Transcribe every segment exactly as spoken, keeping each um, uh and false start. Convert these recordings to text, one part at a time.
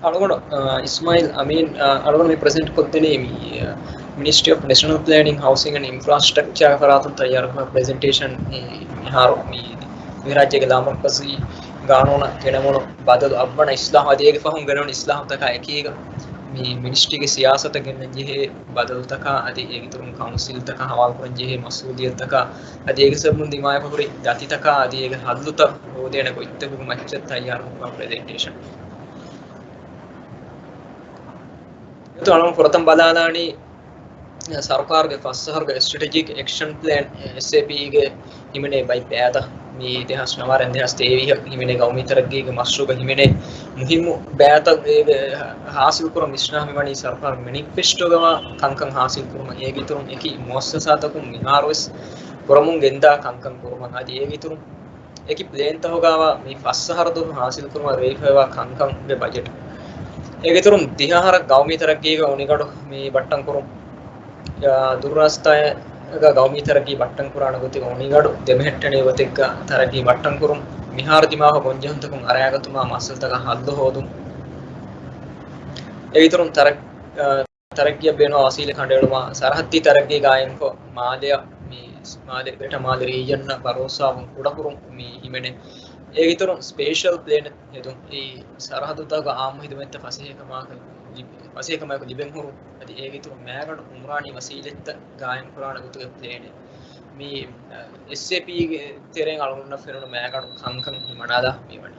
އަޅުގަނޑު، އާ، އިސްމާއިލް އަމީން، އާ، އަޅުގަނޑު މި ޕްރެޒެންޓް ކޮށްދެނީ މި، އާ، މިނިސްޓްރީ އޮފް ނެޝަނަލް ޕްލޭނިން، ހައުސިން އެންޑް އިންފްރާސްޓްރަކްޗާގެ ފަރާތުން ތައްޔާރުކުރާ ޕްރެޒެންޓޭޝަން މި، މިހާރު މި ދިވެހިރާއްޖޭގެ ލާމަރުކަޒީ ގާނޫނަށް ގެނެވުނު ބަދަލު އަށްވަނަ އިސްލާހު އަދި އޭގެ ފަހުން ގެނެވުނު އިސްލާހުތަކާ އެކީގަ މި މިނިސްޓްރީގެ ސިޔާސަތަށް ގެންނަން ޖެހޭ ބަދަލުތަކާ އަދި އޭގެ އިތުރުން ކައުންސިލްތަކަށް ހަވާލުކުރަން ޖެހޭ މަސްއޫލިއްޔަތުތަކާ އަދި އޭގެ ސަބަބުން ދިމާވެފަ ހުރި ދަތިތަކާ އަދި އޭގެ ހައްލުތައް ހޯދޭނެ ގޮތްތަކުގެ މައްޗަށް ތައްޔާރުކުރާ ޕްރެޒެންޓޭޝަން. އަޅުގަނޑު ފުރަތަމަ ބަލާލާނީ ސަރުކާރުގެ ފަސް އަހަރުގެ ސްޓްރެޓެޖިކް އެކްޝަން ޕްލޭން، އެސްއޭޕީގެ ހިމެނޭ ބައި ބައިތައް މި ދެހާސް ނަވާރަ ދެހާސް ތޭވީހަށް ހިމެނޭ ގައުމީ ތަރައްގީގެ މަޝްރޫގަ ހިމެނޭ މުހިއްމު ބައިތައް އޭގެ ހާސިލް ކުރަން ވިސްނާ މިވަނީ ސަރުކާރު މެނިފެސްޓޯގަވާ ކަންކަން ހާސިލް ކުރުމަށް. އޭގެ އިތުރުން އެކި މުއައްސަސާތަކުން މިހާރުވެސް ކުރަމުން ގެންދާ ކަންކަން ކުރުމަށް. އަދި އޭގެ އިތުރުން އެކި ޕްލޭންތަކުގަވާ މި ފަސް އަހަރު ދުވަހު ހާސިލް ކުރުމަށް ރޭވިފައިވާ ކަންކަންގެ ބަޖެޓް. އޭގެ އިތުރުން ދިހަ އަހަރަށް ގައުމީ ތަރައްގީގަ އުނިގަނޑު މި ބައްޓަން ކުރުން. އާ، ދުރުރާސްތާއެއްގަ ގައުމީ ތަރައްގީ ބައްޓަން ކުރާނެ ގޮތުގަ އުނިގަނޑު ދެމެހެއްޓެނި ގޮތެއްގަ ތަރައްގީ ބައްޓަން ކުރުން. މިހާރު ދިމާވާ ގޮންޖެހުންތަކުން އަރައިގަތުމާ މައްސަލަތަކަށް ހައްލު ހޯދުން. އޭގެ އިތުރުން ތަރައް-، އާ، ތަރައްގީއަށް ބޭނުންވާ ވަސީލަތް ކަނޑައެޅުމަށް ސަރަހައްދީ ތަރައްގީ ގާއިމްކޮށް، މާލެއަށް މި މާލެ، ގްރޭޓަ މާލެ ރީޖަންއަށް ބަރޯސާވުން ކުޑަކުރުން މި ހިމެނޭ. އޭގެ އިތުރުން ސްޕޭޝަލް ޕްލޭނެއް ހެދުން. އެއީ ސަރަހައްދުތަކުގަ އާއްމު ހިދުމަތްތައް ފަސޭހަކަމާއެކު ލިބ-، ފަސޭހަކަމާއެކު ލިބެން ހުރުން. އަދި އޭގެ އިތުރުން މައިގަނޑު އުމްރާނީ ވަސީލަތްތައް ގާއިމްކުރާނެ ގޮތުގެ ޕްލޭނެއް. މި، އަ، އެސްއޭޕީގެ ތެރެއިން އަޅުގަނޑަށް ފެނުނު މައިގަނޑު ކަންކަން ހިމަނާލާ މިވަނީ.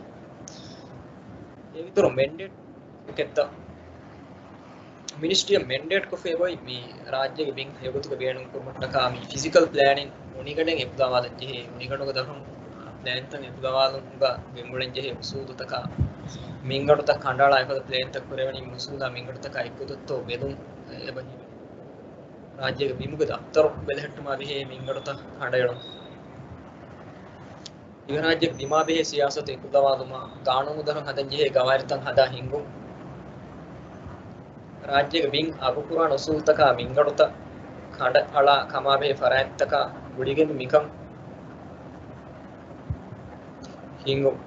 އޭގެ އިތުރުން މެންޑޭޓް ކެއްތަ މިނިސްޓްރީއަށް މެންޑޭޓްކޮށްފައި އޮތް މި ރާއްޖޭގެ ބިން ހެޔޮގޮތުގަ ބޭނުންކުރުމަށްޓަކާ މި ފިޒިކަލް ޕްލޭނިން އުނިގަނޑެއް އެކުލަވާލަން ޖެހޭ. އުނިގަނޑުގެ ދަށުން ޕްލޭންތައް އެކުލަވާލުމުގަ ގެންގުޅެން ޖެހޭ އުސޫލުތަކާ މިންގަނޑުތައް ކަނޑައަޅާ އެފަދަ ޕްލޭންތައް ކުރެވެނީ މި އުސޫލާ މިންގަނޑުތަކާ އެއްގޮތަށްތޯ ބެލުން އެބަ ހިމެނޭ. ރާއްޖޭގެ ބިމުގެ ދަފްތަރު ބެލެހެއްޓުމާ ބެހޭ މިންގަނޑުތައް ކަނޑައެޅުން. ދިވެހިރާއްޖޭގެ ބިމާ ބެހޭ ސިޔާސަތު އެކުލަވާލުމަށް ގާނޫނު ދަށުން ހަދަންޖެހޭ ގަވާއިދުތައް ހަދާ ހިންގުން. ރާއްޖޭގެ ބިން އަގުކުރާނެ އުސޫލުތަކާ މިންގަނޑުތައް ކަނޑައަޅާ ކަމާބެހޭ ފަރާތްތަކާ ގުޅިގެން މިކަން ހިންގުން.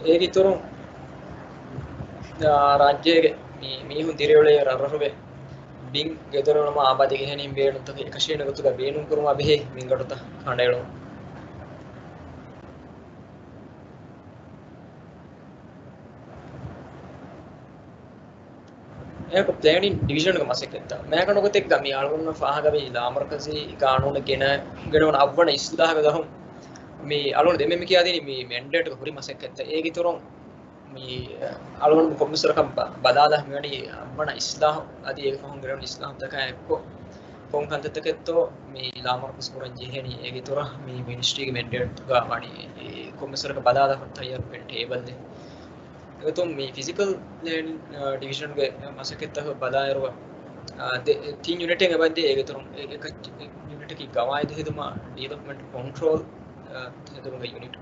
އޭގެ އިތުރުން، އާ، ރާއްޖޭގެ މި މީހުން ދިރިއުޅޭ ރަށްރަށުގެ ބިން ގެދޮރުއެޅުމާ އަބަދު އެހެނިން ބޭނުންތަކެއް އެކަށީނެ ގޮތުގަ ބޭނުންކުރުމާ ބެހޭ މިންގަނޑުތައް ކަނޑައެޅުން. އެކު ޕްލޭނިން ޑިވިޝަންގެ މަސައްކަތްތައް މައިގަނޑު ގޮތެއްގަ މި އަޅުގަނޑު ފާހަގަވި ލާމަރުކަޒީ ގާނޫނަށް ގެނަ-، ގެނެވުނު އަށްވަނަ އިސްލާހުގެ ދަށުން މި އަޅުގަނޑު ދެންމެ މި ކިޔާދިނީ މި މެންޑޭޓްގަ ހުރި މަސައްކަތްތައް. އޭގެ އިތުރުން މި އަޅުގަނޑު ކޮންމެސްވަރަކަށް ބަ-، ބަލާލާ މިވަނީ އަށްވަނަ އިސްލާހު އަދި އޭގެ ފަހުން ގެނެވުނު އިސްލާހުތަކާ އެއްކޮށް ކޮން ކަންތައްތަކެއްތޯ މި ލާމަރުކަޒު ކުރަން ޖެހެނީ. އޭގެ އިތުރަށް މި މިނިސްޓްރީގެ މެންޑޭޓްގަ ވަނީ އެ ކޮންމެސްވަރަކަށް ބަލާލާފަ ތައްޔާރު ކުރެވޭ ޓޭބަލްއެއް. އެގޮތުން މި ފިޒިކަލް ޕްލޭން، އާ، ޑިވިޝަންގެ މަސައްކަތްތަކަށް ބަލާއިރު، އާ، ދެ-، ތިން ޔުނިޓެއް އެބައިދޭ. އޭގެ އިތުރުން އެ-، އެކަ-، އެއް ޔުނިޓަކީ ގަވާއިދު ހެދުމާ ޑިވެލޮޕްމަންޓް ކޮންޓްރޯލް، އާ، ހެދުމުގެ ޔުނިޓް.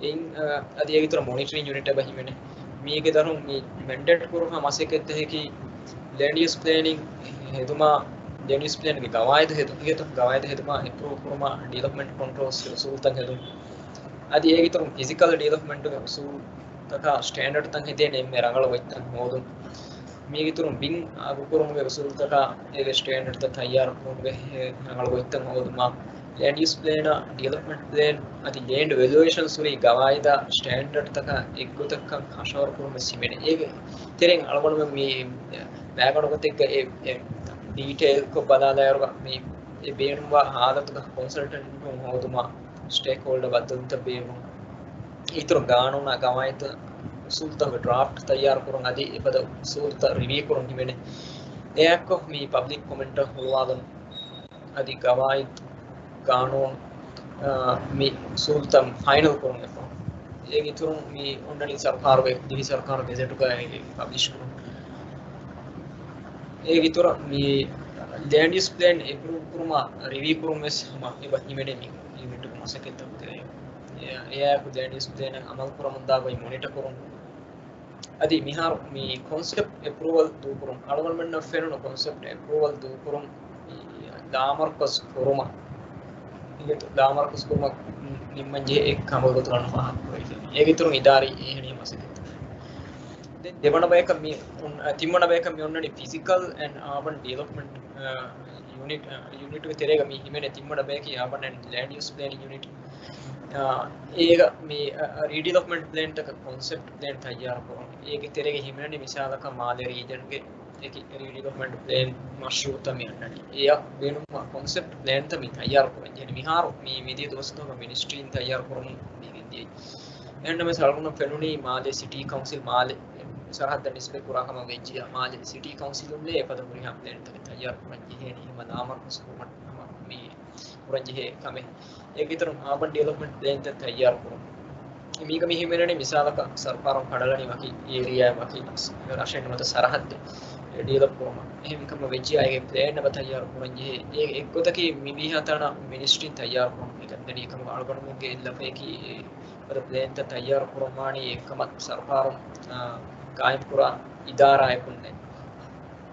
އިން، އަ، އަދި އޭގެ އިތުރަށް މޮނިޓަރިން ޔުނިޓް އެބަ ހިމެނޭ. މީގެ ދަށުން މި މެންޑޭޓް ކުރުމަށް މަސައްކަތްތަކަކީ ލޭންޑް ޔޫސް ޕްލޭނިން ހެދުމާ، ލޭންޑް ޔޫސް ޕްލޭންގެ ގަވާއިދު ހެދު-، ގަވާއިދު ހެދުމާ އެޕްރޫވް ކުރުމާ ޑިވެލޮޕްމަންޓް ކޮންޓްރޯލްސް އުސޫލުތައް ހެދުން. އަދި އޭގެ އިތުރުން ފިޒިކަލް ޑިވެލޮޕްމަންޓްގެ އުސޫލުތަކާ ސްޓޭންޑަޑްތައް ހެދޭނެ އެންމެ ރަނގަޅު ގޮތްތައް ހޯދުން. މީގެ އިތުރުން ބިން އަގުކުރުމުގެ އުސޫލުތަކާ އޭގެ ސްޓޭންޑަޑްތައް ތައްޔާރުކުރުމުގެ ރަނގަޅު ގޮތްތައް ހޯދުމާ، ލޭންޑް ޔޫސް ޕްލޭނާ، ޑިވެލޮޕްމަންޓް ޕްލޭން އަދި ލޭންޑް ވެލުއޭޝަންސް ހުރި ގަވާއިދާ ސްޓޭންޑަޑްތަކާ އެއްގޮތަށްކަން ހަށަވަރުކުރުމަށް ހިމެނޭ. އޭގެ ތެރެއިން އަޅުގަނޑުމެން މި މައިގަނޑު ގޮތެއްގަ އެ، އެ ޑީޓެއިލްކޮށް ބަލާލާއިރު މި އެ ބޭނުންވާ ހާލަތުގަ ކޮންސަލްޓަންޓުން ހޯދުމާ، ސްޓޭކްހޯލްޑަ ބައްދަލުތައް ބޭއްވުން، އިތުރު ގާނޫނާ ގަވާއިދު އުސޫލުތަކުގެ ޑްރާފްޓް ތައްޔާރުކުރުން އަދި އެފަދަ އުސޫލުތައް ރިވިއުކުރުން ހިމެނޭ. އެއާއެއްކޮށް މި ޕަބްލިކް ކޮމެންޓަށް ހުޅުވާލުން އަދި ގަވާއިދު، ގާނޫނު، އާ، މި އުސޫލުތައް ފައިނަލް ކުރުން އެފަ. އޭގެ އިތުރުން މި އޮންނަނީ ސަރުކާރުގެ، ދިވެހި ސަރުކާރު ގެޒެޓުގައި ޕަބްލިޝް ކުރުން. އޭގެ އިތުރަށް މި ލޭންޑް ޔޫސް ޕްލޭން އެޕްރޫވް ކުރުމާ ރިވިއު ކުރުން ވެސް ހަމަ އެބަ ހިމެނޭ މި ޔުނިޓުގެ މަސައްކަތްތަކުގެ. އެ-، އެއާއެކު ލޭންޑް ޔޫސް ޕްލޭނަށް އަމަލު ކުރަމުންދާ ގޮތް މޮނިޓަ ކުރުން. އަދި މިހާރު މި ކޮންސެޕްޓް އެޕްރޫވަލް ދޫކުރުން، އަޅުގަނޑުމެންނަށް ފެނުނު ކޮންސެޕްޓް އެޕްރޫވަލް ދޫކުރުން، މި ލާމަރުކަޒު ކުރުމަށް ލާމަރުކަޒު ކުރުމަށް ނިންމަން ޖެހޭ އެއް ކަމަކު ގޮތުގަ ފާހަގަ ކުރެވިފައި. އޭގެ އިތުރުން އިދާރީ އެހެނިހެން މަސައްކަތްތައް. ދެން ދެވަނަ ބަޔަކަށް މި އޮން-، ތިންވަނަ ބަޔަކަށް މި އޮންނަނީ ފިޒިކަލް އެންޑް އާބަން ޑިވެލޮޕްމަންޓް ޔުނިޓް، ޔުނިޓުގެ ތެރޭގަ މި ހިމެނޭ ތިންވަނަ ބަޔަކީ އާބަން އެންޑް ލޭންޑް ޔޫސް ޕްލޭނިން ޔުނިޓް. އާ، އޭގަ މި، އާ، ރީޑިވެލޮޕްމަންޓް ޕްލޭންތަކަށް ކޮންސެޕްޓް ޕްލޭން ތައްޔާރު ކުރުން. އޭގެ ތެރޭގަ ހިމެނެނީ މިސާލަކަށް މާލޭ ރީޖަންގެ އެކި ރީޑިވެލޮޕްމަންޓް ޕްލޭން މަޝްރޫއުތައް މި އަންނަނީ. އެއަށް ބޭނުންވާ ކޮންސެޕްޓް ޕްލޭންތައް މި ތައްޔާރު ކުރަން ޖެހޭނެ. މިހާރު މި މިދިޔަ ދުވަސްތަކުގަ މިނިސްޓްރީން ތައްޔާރު ކުރަމުން މި ގެންދިޔައީ. އެހެންނަމަވެސް އަޅުގަނޑަށް ފެނުނީ މާލޭ ސިޓީ ކައުންސިލް މާލެ ސަރަހައްދަށް ނިސްބަތް ކުރާ ކަމަށް ވެއްޖިއްޔާ، މާލެ ސިޓީ ކައުންސިލުންނޭ އެފަދަ ހުރިހާ ޕްލޭންތަކެއް ތައްޔާރު ކުރަން ޖެހޭނީ. ހަމަ ލާމަރުކަޒު ކުރުމަށް ހަމަ މި ކުރަން ޖެހޭ ކަމެއް. އޭގެ އިތުރުން އާބަން ޑިވެލޮޕްމަންޓް ޕްލޭންތައް ތައްޔާރު ކުރުން. މީގަ މި ހިމެނެނީ މިސާލަކަށް ސަރުކާރުން ކަނޑައަޅަނީ ވަކި އޭރިއާ ވަކި ރަށެއް ނުވަތަ ސަރަހައްދެއް ޑިވެލޮޕް ކުރުމަށް. އެހެން ކަމަށް ވެއްޖިއްޔާ އޭގެ ޕްލޭން އެބަ ތައްޔާރު ކުރަން ޖެހޭ. އޭގެ އެއްގޮތަކީ މި ބީހާ ތަނަށް މިނިސްޓްރީން ތައްޔާރު ކުރުން. އެކަން ދެނީ ކަމަށް އަޅުގަނޑުމެންގެ އެއްލަފަޔަކީ އެ އަދަ ޕްލޭންތައް ތައްޔާރު ކުރަން ވާނީ އެކަމަށް ސަރުކާރުން، އާ، ގާއިމް ކުރާ އިދާރާއަކުންނޭ.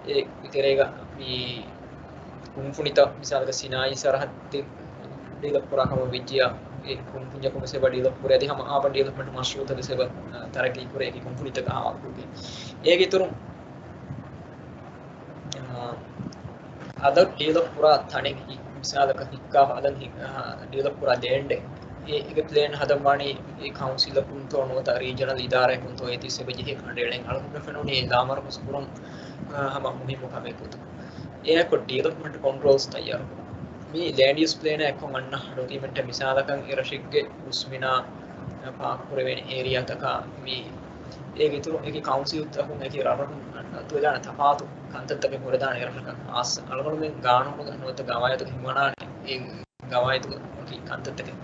އޭގެ ތެރޭގަ މި ކުންފުނިތައް މިސާލަކަށް ސިނާއީ ސަރަހައްދެއް ޑިވެލޮޕް ކުރާ ކަމަށް ވެއްޖިއްޔާ، އެ ކުންފުންޏަކުން ވެސް އެބަ ޑިވެލޮޕް ކުރޭ. އަދި ހަމަ އާބަން ޑިވެލޮޕްމަންޓް މަޝްރޫއުތައް ވެސް އެބަ، އާ، ތަރައްގީ ކުރޭ އެކި ކުންފުނިތަކާ ހަވާލުކޮށްގެން. އޭގެ އިތުރުން، އާ، އަދަށް ޑިވެލޮޕް ކުރާ ތަނެއް ހި-، މިސާލަކަށް ހިއްކާފަ އަދަން ހި-، އާ، ޑިވެލޮޕް ކުރާ ލޭންޑެއް އޭ-، އޭގެ ޕްލޭން ހަދަން ވާނީ އެ ކައުންސިލަކުންތޯ ނުވަތަ ރީޖަނަލް އިދާރާއަކުންތޯ އޭތި ސެބެ ޖެހޭ ކަނޑައެޅެން. އަޅުގަނޑަށް ފެނުނީ ލާމަރުކަޒު ކުރުން، އާ، ހަމަ މުހިއްމު ކަމެއް ގޮތުގަ. އެއާއެކު ޑިވެލޮޕްމަންޓް ކޮންޓްރޯލްސް ތައްޔާރު ކުރުން. މި ލޭންޑް ޔޫސް ޕްލޭނާ އެއްކޮށް އަންނަ ޑޮކިއުމެންޓެއް މިސާލަކަށް އެ ރަށެއްގެ ރުސްމިނާ ޕާކް ކުރެވޭނެ އޭރިއާތަކާ މި އޭގެ އިތުރު އެކި ކައުންސިލްތަކުން އެކި ރަށްރަށުން އަތުވެދާނެ ތަފާތު ކަންތައްތަކެއް ހުރެދާނެ އެ ރަށަކަށް ހާއްސަ އަޅުގަނޑުމެން ގާނޫނުގަ ނުވަތަ ގަވާއިދުގަ ހިމަނާނެ އެ ގަވާއިދުގަ ވަކި ކަންތައްތަކެއް.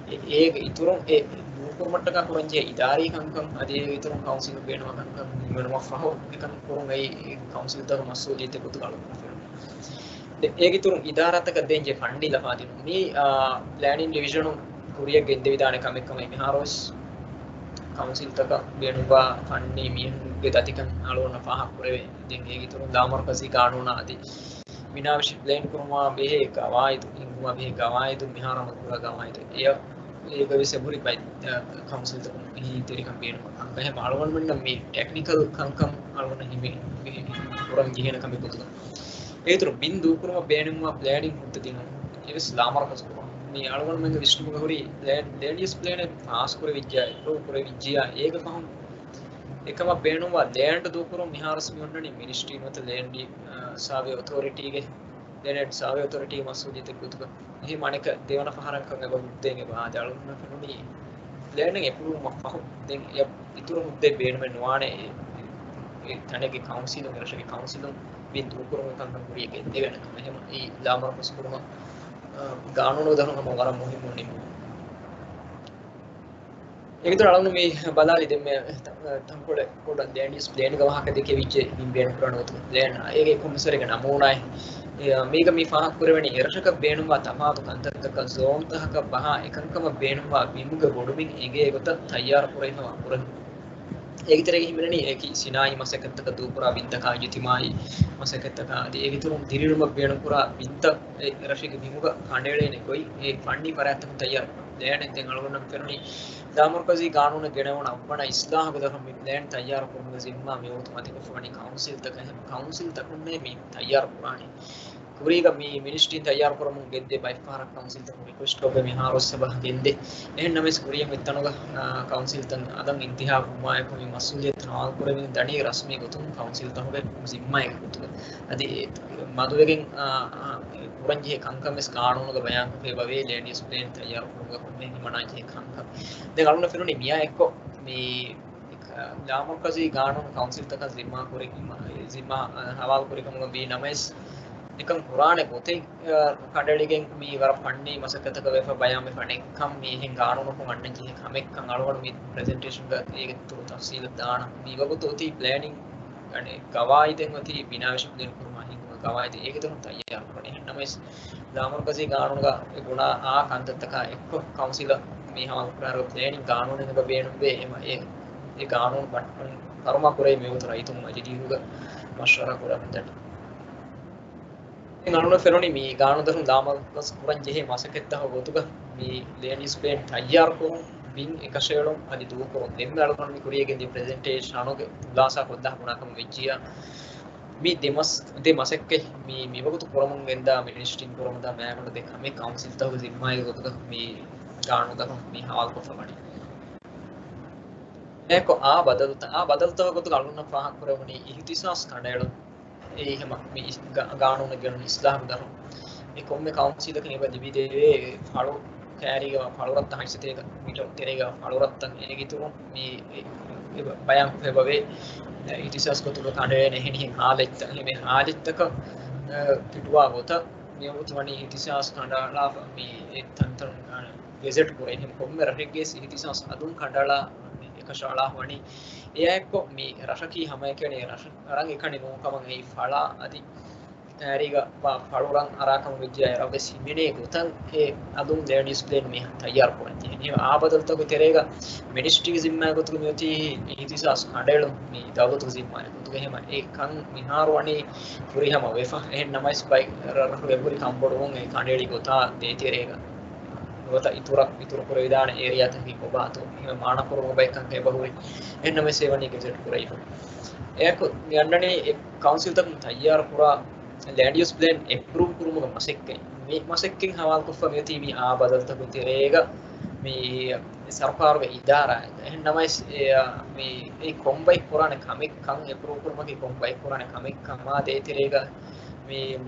އެ-، އޭގެ އިތުރުން އެ ދޫކުރުމަށްޓަކާ ކުރަންޖެހޭ އިދާރީ ކަންކަން އަދި އޭގެ އިތުރުން ކައުންސިލުން ބޭނުންވާ ކަންކަން ހިމެނުމަށްފަހު އެކަން ކުރުން އެއީ ކައުންސިލްތަކުގެ މަސްއޫލިއްޔަތެއް ގޮތުގަ އަޅުގަނޑު ފެނުނީ. އޭގެ އިތުރުން އިދާރާތަކަށް ދޭންޖެހޭ ފަންޑިން ލަފާދިނުން. މި، އާ، ޕްލޭނިން ޑިވިޝަނުން ކުރިއަށް ގެންދެވިދާނެ ކަމެއް ކަމަށް މިހާރުވެސް ކައުންސިލްތަކަށް ބޭނުންވާ ފަންޑިން މީހުންގެ ދަތިކަން އަޅުގަނޑަށް ފާހަގަ ކުރެވޭ. ދެން އޭގެ އިތުރުން ލާމަރުކަޒީ ގާނޫނާ އަދި ބިނާވެށި ޕްލޭން ކުރުމާ ބެހޭ ގަވާއިދު، ހިންގުމާ ބެހޭ ގަވާއިދު، މިހާރު އަމަލުކުރާ ގަވާއިދު. އެއަށް އޭގަވެސް އެބުރި ބައެއް، އަ، ކައުންސިލްތަކުން އެހީތެރިކަން ބޭނުން ކަންކަން. އެހެން އަޅުގަނޑުމެންނަށް މި ޓެކްނިކަލް ކަންކަން އަޅުގަނޑަށް ހިމެ-، ހި-، ކުރަން ޖެހޭނެ ކަމެއް ގޮތުގަ. އޭތުރު ބިން ދޫކުރުމަށް ބޭނުންވާ ޕްލޭނިން ހުއްދަ ދިނުން އެވެސް ލާމަރުކަޒު ކުރުން. މި އަޅުގަނޑުމެންގެ ވިސްނުމުގަ ހުރި ލޭ-، ލޭންޑް ޔޫސް ޕްލޭނެއް ފާސް ކުރެވިއްޖެޔާ، އެޕްރޫވް ކުރެވިއްޖެޔާ، އޭގެ ފަހުން އެކަމަށް ބޭނުންވާ ލޭންޑް ދޫކުރުން މިހާރުވެސް މި އޮންނަނީ މިނިސްޓްރީ ނުވަތަ ލޭންޑް، އަ، ސާވޭ އޮތޯރިޓީގެ، ލޭންޑް ސާވޭ އޮތޯރިޓީގެ މަސްއޫލިއްޔަތެއް ގޮތުގަ. އެހެން އަނެކަ ދެވަނަ ފަހަރަކަށް އެބަ ހުއްދައިގެން އެބަ އާދެ. އަޅުގަނޑަށް ފެނުނީ ޕްލޭނެއް އެޕްރޫވް ވުމަށް ފަހު ދެން އެ އިތުރު ހުއްދައެއް ބޭނުމެއް ނުވާނެ. އެ، އެ ތަނެއްގެ ކައުންސިލުން، އެ ރަށެއްގެ ކައުންސިލުން ބިން ދޫކުރުމުގެ ކަންކަން ކުރިއަށް ގެންދެވޭނެ ކަމަށް. އެހެން އެއީ ލާމަރުކަޒު ކުރުމަށް، އާ، ގާނޫނުގެ ދަށުން ހަމަ ވަރަށް މުހިއްމު ނިންމުމެއް. އެގޮތުން އަޅުގަނޑު މި ބަލާލި ދެންމެ ތަ-، ތަންކޮޅެއް ބޮޑަށް ލޭންޑް ޔޫސް ޕްލޭންގެ ވާހަކަ ދެކެވިއްޖެ މި ބޭނުން ކުރާނެ ގޮތުގެ ޕްލޭން. އޭގެ ކޮންމެސްވަރެއްގެ ނަމޫނާއެއް. އެ، މީގަ މި ފާހަގަ ކުރެވެނީ އެރަށަކަށް ބޭނުންވާ ތަފާތު ކަންތައްތަކަށް ޒޯންތަކަކަށް ބަހާ އެކަންކަމަށް ބޭނުންވާ ބިމުގެ ބޮޑުމިން އެނގޭ ގޮތަށް ތައްޔާރު ކުރެވިފައިވާ ކުރަން. އޭގެ ތެރޭގަ ހިމެނެނީ އެކި ސިނާއީ މަސައްކަތްތަކަށް ދޫކުރާ ބިންތަކާ، އިޖުތިމާއީ މަސައްކަތްތަކާ، އަދި އޭގެ އިތުރުން ދިރިއުޅުމަށް ބޭނުންކުރާ ބިންތައް އެ ރަށެއްގެ ބިމުގަ ކަނޑައެޅޭނެ ގޮތް އެ ފަންނީ ފަރާތްތަކުން ތައްޔާރު ކުރަން. ލޭން ދެން އަޅުގަނޑަށް ފެނުނީ ލާމަރުކަޒީ ގާނޫނަށް ގެނެވުނު އަށްވަނަ އިސްލާހުގެ ދަށުން މި ލޭން ތައްޔާރު ކުރުމުގެ ޒިންމާ މިވަގުތު މަތިވެފަވަނީ ކައުންސިލްތަކަށް. އެހެން ކައުންސިލްތަކުންނޭ މި ތައްޔާރު ކުރާނީ. ކުރީގަ މި މިނިސްޓްރީން ތައްޔާރު ކުރަމުން ގެންދޭ ބައެއްފަހަރަށް ކައުންސިލްތަކުން ރިކުއެސްޓްކޮށްގެން މިހާރުވެސް އެބަ ގެންދޭ. އެހެން ނަމަވެސް ކުރިއަށް އޮތްތަނުގަ، އާ، ކައުންސިލްތައް އަދަން އިންތިހާބު ވުމާއެކު މި މަސްއޫލިއްޔަތު ހަވާލު ކުރެވެން ދަނީ ރަސްމީ ގޮތުން ކައުންސިލްތަކުގެ ޒިންމާއެއްގެ ގޮތުގަ. އަދި މަދުވެގެން، އާ، އާ، ކުރަންޖެހޭ ކަންކަން ވެސް ގާނޫނުގަ ބަޔާންކޮށްފައި އެބަވޭ. ލޭންޑް ޔޫސް ޕްލޭން ތައްޔާރު ކުރުމުގަ ކޮންމެހެން ހިމަނާންޖެހޭ ކަންކަން. ދެން އަޅުގަނޑަށް ފެނުނީ މިއާ އެއްކޮށް މި ލާމަރުކަޒީ ގާނޫނު ކައުންސިލްތަކަށް ޒިންމާ ކުރި، ޒިންމާ، އަ، ހަވާލު ކުރި ކަމުގަ ވީ ނަމަވެސް، އެކަން ކުރާނެ ގޮތެއް، އަ، ކަނޑައެޅިގެން މީ ވަރަށް ފަންނީ މަސައްކަތަކަށް ވެފަ ބަޔާންވެފަ ނެތްކަން މީ އެހެން ގާނޫނުކޮށް އަންނަން ޖެހޭ ކަމެއްކަން އަޅުގަނޑު މި ޕްރެޒެންޓޭޝަންގަ އޭގެ ތުރު ތަފްސީލަށް ދާނަން. މި ވަގުތު އޮތީ ޕްލޭނިން، އަނެއް ގަވާއިދެއް އޮތީ ބިނާވެށި ޕްލޭން ކުރުމާ ހިންގުމަށް ގަވާއިދެއް އޭގެ ތުރުން ތައްޔާރު ކުރަނީ. އެހެން ނަމަވެސް، ލާމަރުކަޒީ ގާނޫނުގަ އެ ބުނާ އާ ކަންތައްތަކާ އެއްކޮށް ކައުންސިލަށް މި ހަވާލު ކުރާއިރު ޕްލޭނިން ގާނޫނެއް އެބަ ބޭނުންވޭ. އެ، އެ، އެ ގާނޫނު ބައްޓަން ފަރުމާ ކުރެވި މިވަގުތު ރައްޔިތުން މަޖިލީހުގަ މަޝްވަރާ ކުރަމުންދަނީ. އަޅުގަނޑަށް ފެނުނީ މި ގާނޫނު ދަށުން ލާމަރުކަޒު ކުރަން ޖެހޭ މަސައްކަތްތަކުގެ ގޮތުގަ މި ލޭންޑް ޔޫސް ޕްލޭން ތައްޔާރުކުރުން، ބިން އެކަށައެޅުން އަދި ދޫކުރުން. ދެންމެ އަޅުގަނޑު މި ކުރިޔަށް ގެންދިޔަ ޕްރެޒެންޓޭޝަނުގެ ޚުލާސާ ކޮށްދާ ބުނާ ކަމަށް ވެއްޖިއްޔާ، މި ދެ މަސް، ދެ މަސައްކަތް މި، މިވަގުތު ކުރަމުން ގެންދާ މިނިސްޓްރީން ކުރަމުންދާ މައިގަނޑު ދެ ކަމެއް ކައުންސިލްތަކުގެ ޒިންމާއެއްގެ ގޮތުގަ މި ގާނޫނު ދަށުން މި ހަވާލުކޮށްފަ ވަނީ. އެކޮ އާ ބަދަލުތައް، އާ ބަދަލުތަކުގެ ގޮތުގަ އަޅުގަނޑަށް ފާހަގަ ކުރެވުނީ އިހްތިސާސް ކަނޑައެޅުން. އެއީ ހަމަ މި ގާ-، ގާނޫނަށް ގެނުނު އިސްލާހު ދަށުން. އެ ކޮންމެ ކައުންސިލަކަށް އެބަ ލިބިދެވޭ ފަޅު ކައިރީގަ ފަޅުރަށްތައް ހަތްސަތޭކަ މީޓަރު ތެރޭގަ ފަޅުރަށްތައް އޭގެ އިތުރުން މި އެ-، އެ-، ބަޔާން ކުރެވޭ އިހްތިސާސް ގޮތުގަ ކަނޑައެޅޭނެ އެހެނިހެން ހާލަތްތައް، އެހެނިހެން ހާލަތްތަކަށް އެ، ފިޓުވާ ގޮތަށް މިވަގުތު ވަނީ އިހްތިސާސް ކަނޑައަޅާފަ މި އެ ތަންތަނުން ގެޒެޓް ކުރޭ. އެހެން ކޮންމެ ރަށެއްގެ އިހްތިސާސް އަލުން ކަނޑައަޅާ އެކަށައަޅާ ވަނީ. އެއާއެއްކޮށް މި ރަށަކީ ހަމައެކަނި ރަށަ-، ރަށް އެކަނި ނޫން ކަމަށް އެއީ ފަޅާ އަދި ކައިރީގަ ވާ ފަޅުރަށް އަރާ ކަމަށް ވެއްޖެއްޔާ އެ ރަށްވެސް ހިމެނޭ ގޮތަށް އެ އަލުން ލޭންޑް ޔޫސް ޕްލޭން މި ތައްޔާރު ކުރަން ޖެހޭ. އެހެން އާ ބަދަލުތަކުގެ ތެރޭގަ މިނިސްޓްރީގެ ޒިންމާގެ ގޮތުގަ މިއޮތީ އިހްތިސާސް ކަނޑައެޅުން މި ދައުލަތުގެ ޒިންމާގެ ގޮތުގަ. އެހެމަ އެ ކަން މިހާރު ވަނީ ފުރިހަމަ ވެފަ. އެހެން ނަމަވެސް ބައި ރަށް އެބަހުރި ކަންބޮޑުވުން އެ ކަނޑައެޅި ގޮތާ ދޭތެރޭގަ ނުވަތަ އިތުރަށް، އިތުރު ކުރެވިދާނެ އޭރިއާތަކަކީ ކޮބާތޯ އެހެން މާނަކުރުމުގެ ބައެއް ކަންކަން އެބަހުރި. އެހެން ނަމަވެސް އެ ވަނީ ގެޒެޓް ކުރެވިފަ. އެއަކު މި އަންނަނީ އެ ކައުންސިލްތަކުން ތައްޔާރު ކުރާ ލޭންޑް ޔޫސް ޕްލޭން އެޕްރޫވް ކުރުމުގެ މަސައްކަތް، މި މަސައްކަތް ހަވާލުކޮށްފަ މިއޮތީ މި އާ ބަދަލުތަކުގެ ތެރޭގަ މި ސަރުކާރުގެ އިދާރާއެއް. އެހެން ނަމަވެސް އެ، މި އެ ކޮންބައި ކުރާނެ ކަމެއް ކަން އެޕްރޫވް ކުރުމަކީ ކޮންބައި ކުރާނެ ކަމެއް ކަމާ ދޭތެރޭގަ މި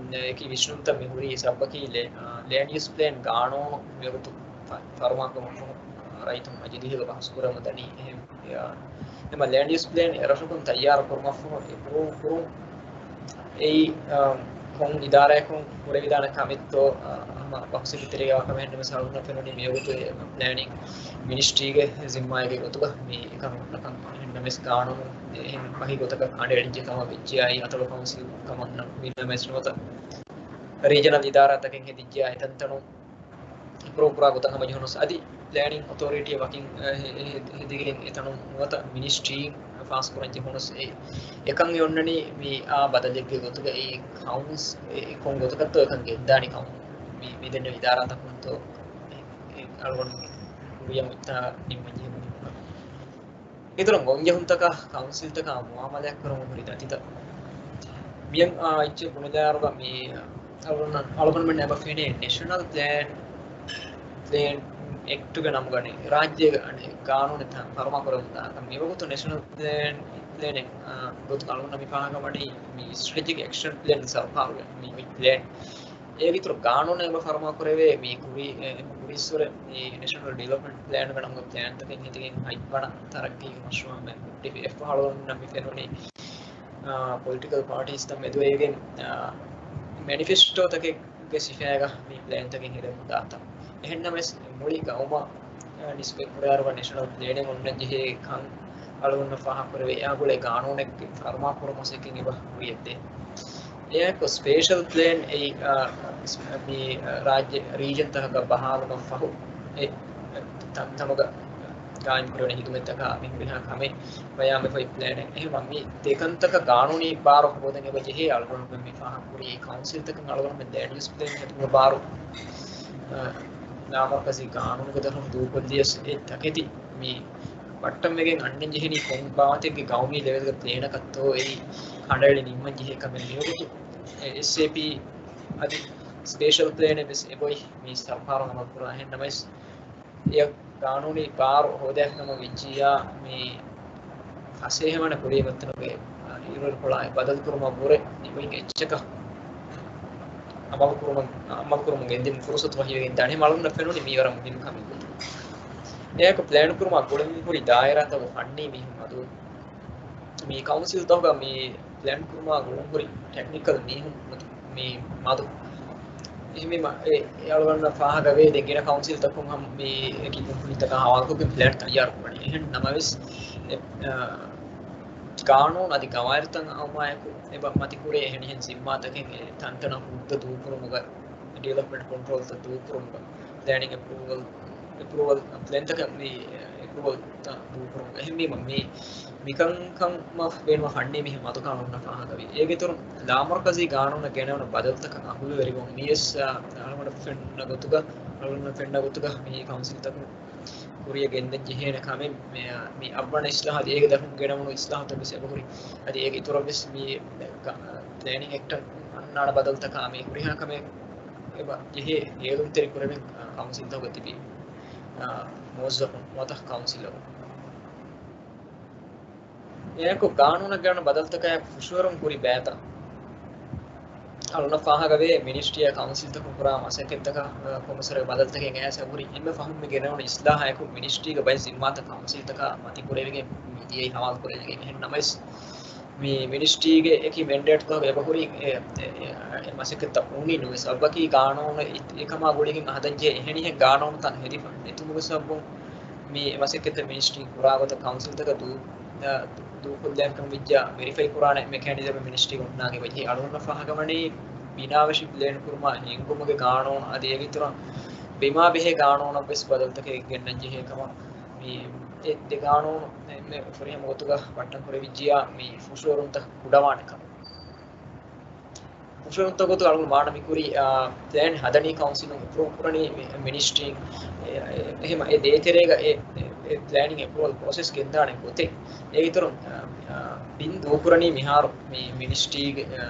އެކި ވިސްނުންތައް މި ހުރީ ސަބަބަކީ ލޭ-، އާ، ލޭންޑް ޔޫސް ޕްލޭން ގާނޫނު މިވަގުތު ފަ-، ފަރުމާކުރުމަށްފަހު ރައްޔިތުން މަޖިލީހުގަ ބަހުސްކުރަމުން ދަނީ. އެހެން، އެ، އާ، އެމަ ލޭންޑް ޔޫސް ޕްލޭން އެރަށަކުން ތައްޔާރު ކުރުމަށްފަހު އެޕްރޫވް ކުރުން އެއީ، އާ، ކޮން އިދާރާއަކުން ކުރެވިދާނެ ކަމެއްތޯ، އާ، ހަމަ ބަހުސެއްގެ ތެރޭގަ ވާ ކަމެއް ނަމަވެސް އަޅުގަނޑަށް ފެނުނީ މިވަގުތު ޕްލޭނިން މިނިސްޓްރީގެ ޒިންމާއެއްގެ ގޮތުގަ މި އެކަން އޮންނަކަން. އެހެން ނަމަވެސް ގާނޫނު އެހެން ބަހި ގޮތަކަށް ކަނޑައެޅިއްޖެ ކަމަށް ވެއްޖިއްޔާ އަތޮޅު ކައުންސިލް ކަމަށް ނަ-، މި ނަމަވެސް ނުވަތަ ރީޖަނަލް އިދާރާތަކެއް ހެދިއްޖެއްޔާ އެތަންތަނުން އެޕްރޫވް ކުރާ ގޮތަށް ހަމަޖެހުނަސް އަދި ޕްލޭނިން އޮތޯރިޓީ ވަކިން، އަ، ހެ-، ހެ-، ހެދިގެން އެތަނުން ނުވަތަ މިނިސްޓްރީން ފާސް ކުރަން ޖެހުނަސް އެ، އެކަން އެ އޮންނަނީ މި އާ ބަދަލެއްގެ ގޮތުގައި ކައުންސް އެ، އެ ކޮން ގޮތަކަށްތޯ އެކަން ގެންދާނީ ކައުން މި، މި ދެންނެވި އިދާރާތަކުންތޯ އެ، އެ އަޅުގަނޑު ކުރިޔަށް މިތާ ނިންމަން ޖެހެމުން. އިތުރަށް ގޮންޖެހުންތަކާ ކައުންސިލްތަކާ މުއާމަލާތްކުރަމުން ހުރި ދަތިތައް. މިޔަން، އާ، އެއްޗެއް ބުނެލާއިރުގަ މި އަޅުގަނޑު-، އަޅުގަނޑުމެން އެބަ ފެނޭ ނެޝަނަލް ޕްލޭން، ޕްލޭން އެކްޓުގެ ނަމުގަ ރާއްޖޭގެ އަނެއް ގާނޫނެއް ފަރުމާ ކުރެވުންދާކަށް މިވަގުތު ނެޝަނަލް ޕްލޭން، ޕްލޭނެއް، އާ، ގޮތުގަ އަޅުގަނޑަށް މި ފާހަގަވަނީ މި ސްޓްރެޓެޖިކް އެކްޝަން ޕްލޭން ސަރުކާރުގެ މި ޕްލޭން. އޭގެ އިތުރު ގާނޫނެއް އެބަ ފަރުމާ ކުރެވޭ މި ކުރި-، އެ، ކުރީއްސުރެ މި ނެޝަނަލް ޑިވެލޮޕްމަންޓް ޕްލޭންގެ ނަމުގަ ޕްލޭންތަކެއް ހެދިގެން ހަތްވަނަ ތަރައްގީގެ މަޝްރޫއާ މެ ހުއްޓިފި އެއްފަހަރު ނަމަ މި ފެނުނީ، އާ، ޕޮލިޓިކަލް ޕާޓީސްތައް މެދުވެގެން، އާ، މެނިފެސްޓޯތަކެއްގެ ސިފައިގަ މި ޕްލޭންތަކެއް ހެދެމުން ދާތަން. އެހެން ނަމަވެސް މުޅި ގައުމަށް ނިސްބަތް ކުރާއިރުގަ ނެޝަނަލް ޕްލޭނެއް އޮންނަން ޖެހޭ ކަން އަޅުގަނޑަށް ފާހަގަ ކުރެވޭ. އެއާ ގުޅޭ ގާނޫނެއްގެ ފަރުމާ ކުރުމަށް އެކަން އެބަ ހުރި އެއްދެ. އެއާއެކު ސްޕޭޝަލް ޕްލޭން އެއީ، އާ، މި ރާއްޖެ ރީޖަންތަކަކަށް ބަހާލުމަށް ފަހު އެ ތަންތަނުގަ ގާއިމް ކުރެވޭ ހިދުމަތްތަކާ މި ހުރިހާ ކަމެއް ބަޔާންވެފައި ޕްލޭނެއް. އެހެންވީމަ މި ދެކަންތަކަށް ގާނޫނީ ބާރު ހޯދަން އެބަ ޖެހޭ. އަޅުގަނޑުމެން މި ފާހަގަ ކުރީ ކައުންސިލްތަކަށް އަޅުގަނޑުމެން ލޭންޑް ޔޫސް ޕްލޭން ހެދުމުގެ ބާރު، އާ، ލާމަރުކަޒީ ގާނޫނުގެ ދަށުން ދޫކޮށްލިޔަސް އެ ތަކެތި މި ބައްޓަންވެގެން އަންނަން ޖެހެނީ ކޮން ބާވަތެއްގެ ގައުމީ ލެވެލްގެ ޕްލޭނަކަށްތޯ އެއީ ކަނޑައެޅި ނިންމަން ޖެހޭ ކަމެއް މިވަގުތު. އެ އެސްއޭޕީ އަދި ސްޕޭޝަލް ޕްލޭނެއް ވެސް އެބައޮތް މި ސަރުކާރުން އަމަލު ކުރާ. އެހެން ނަމަވެސް އެ ގާނޫނީ ބާރު ހޯދާފަ ނަމަ ވެއްޖިއްޔާ މި ފަސޭހަވާނެ ކުރީމަތިނުގެ، އާ، އިރުއިރުކޮޅާއި ބަދަލުކުރުމަށްވުރެ އެބައިން އެއްޗަކަށް އަމަލުކުރުމަށް، އަމަލުކުރުމުން ގެންދިން ފުރުސަތު ފަހިވެގެން ދާނެ. އަޅުގަނޑަށް ފެނުނީ މީވަރަށް މުހިންމު ކަމެއް ގޮތުގަ. އެއާއެކު ޕްލޭން ކުރުމާ ގުޅެން ހުރި ދާއިރާތަކުގަ ފަންނީ މީހުން މަދު. މި ކައުންސިލްތަކުގަ މި ޕްލޭން ކުރުމާ ގުޅުން ހުރި ޓެކްނިކަލް މީހުން މަދު، މި މަދު. އެހެންވީމަ، އެ، އެ އަޅުގަނޑަށް ފާހަގަވޭ ދެން ގިނަ ކައުންސިލްތަކުން ހަމަ މި އެކި ކުންފުނިތަކާ ހަވާލުކޮށްގެން ޕްލޭން ތައްޔާރު ކުރަނީ. އެހެން ނަމަވެސް، އެ، އާ، ގާނޫނު އަދި ގަވާއިދުތައް އައުމާއެކު އެބަ މަތިކުރޭ އެހެނިހެން ޒިންމާތަކެއް އެ ތަންތަނަށް ހުއްދަ ދޫކުރުމުގަ، ޑިވެލޮޕްމަންޓް ކޮންޓްރޯލްތައް ދޫކުރުމުގަ، ޕްލޭނިން އެޕްރޫވަލް، އެޕްރޫވަލް ޕްލޭންތަކަށް މި، އެ، އެޕްރޫވަލްތައް ދޫކުރުން. އެހެންވީމަ މި، މިކަންކަން ބޭނުމަށް ފަންނީ މިހެން މަދުކަން އަޅުގަނޑަށް ފާހަގަވި. އޭގެ އިތުރުން ލާމަރުކަޒީ ގާނޫނަށް ގެނެވުނު ބަދަލުތަކަށް އަހުލުވެރިވުން މިޔަސް، އާ، އަޅުގަނޑަށް ފެންނަ ގޮތުގަ، އަޅުގަނޑަށް ފެންނަ ގޮތުގަ މި ކައުންސިލްތަކުން ކުރިޔަށް ގެންދަން ޖެހޭނެ ކަމެއް. މި، މި އަށްވަނަ އިސްލާހާ އޭގެ ދަށުން ގެނެވުނު އިސްލާހުތައް ވެސް އެބަހުރި. އަދި އޭގެ އިތުރަށް ވެސް މި ޕްލޭނިން އެކްޓަށް އަންނާނެ ބަދަލުތަކާ މި ހުރިހާ ކަމެއް އެބަ ޖެހޭ ހޭލުންތެރި ކުރެވެން، އާ، ކައުންސިލްތަކުގަ ތިބި، އާ، މުވައްޒަފުން ނުވަތަ ކައުންސިލަރުން. އެއާއެކު ގާނޫނަށް ގެނައުނު ބަދަލުތަކާއެކު ފުށުއެރުން ކުރި ބައިތައް އަޅުގަނޑަށް ފާހަގަވޭ، މިނިސްޓްރީއާ ކައުންސިލްތަކުން ކުރާ މަސައްކަތްތަކަށް، އާ، ކޮންމެސް ވަރެއްގެ ބަދަލުތަކެއް އައިސް އެބަހުރި. އެންމެ ފަހުން މި ގެނެވުނު އިސްލާހާއެކު މިނިސްޓްރީގެ ބައެއް ޒިންމާތައް ކައުންސިލްތަކާ މަތިކުރެވިގެން މިދިޔައީ ހަވާލު ކުރެވިގެން. އެހެން ނަމަވެސް، މި މިނިސްޓްރީގެ އެކި މެންޑޭޓްތަކުގަ އެބަހުރި އެ، އެ، އެ، އެ މަސައްކަތްތައް އުނި ނުވެ ސަބަބަކީ ގާނޫނު އެ، އެކަމާ ގުޅިގެން ހަދަންޖެހޭ އެހެނިހެން ގާނޫނުތައް ހެދިފަ ނެތުމުގެ ސަބަބުން މި މަސައްކަތްތައް މިނިސްޓްރީން ކުރާ ގޮތަށް ކައުންސިލްތަކަށް ދޫ، ދޫކޮށްލާފަ ވެއްޖާ ވެރިފައި ކުރާނެ މެކޭނިޒަމެއް މިނިސްޓްރީގަ ހުންނާނެ. އެބަޖެހޭ އަޅުގަނޑަށް ފާހަގަވަނީ ބިނާވެށި ޕްލޭން ކުރުމާ ހިންގުމުގެ ގާނޫނު އަދި އޭގެ އިތުރަށް ބިމާ ބެހޭ ގާނޫނަށް ވެސް ބަދަލުތަކެއް ގެންނަން ޖެހޭ ކަމަށް މި އެ ދެ ގާނޫނު އެންމެ ފުރިހަމަ ގޮތުގަ ބައްޓަން ކުރެވިއްޖިޔާ މި ފުށުއެރުންތައް ކުޑަވާނެ ކަމަށް. ފުށުއެރުންތައް ގޮތުގަ އަޅުގަނޑު މާނަ މިކުރީ، އާ، ޕްލޭން ހަދަނީ ކައުންސިލުން އެޕްރޫވް ކުރަނީ މި، މިނިސްޓްރީން. އެ، އެ، އެހެމަ އެ ދޭތެރޭގަ އެ، އެ، އެ ޕްލޭނިން އެޕްރޫވަލް ޕްރޮސެސް ގެންދާނެ ގޮތެއް. އޭގެ އިތުރުން، އާ، އާ، ބިން ދޫކުރަނީ މިހާރު މި މިނިސްޓްރީގެ، އާ،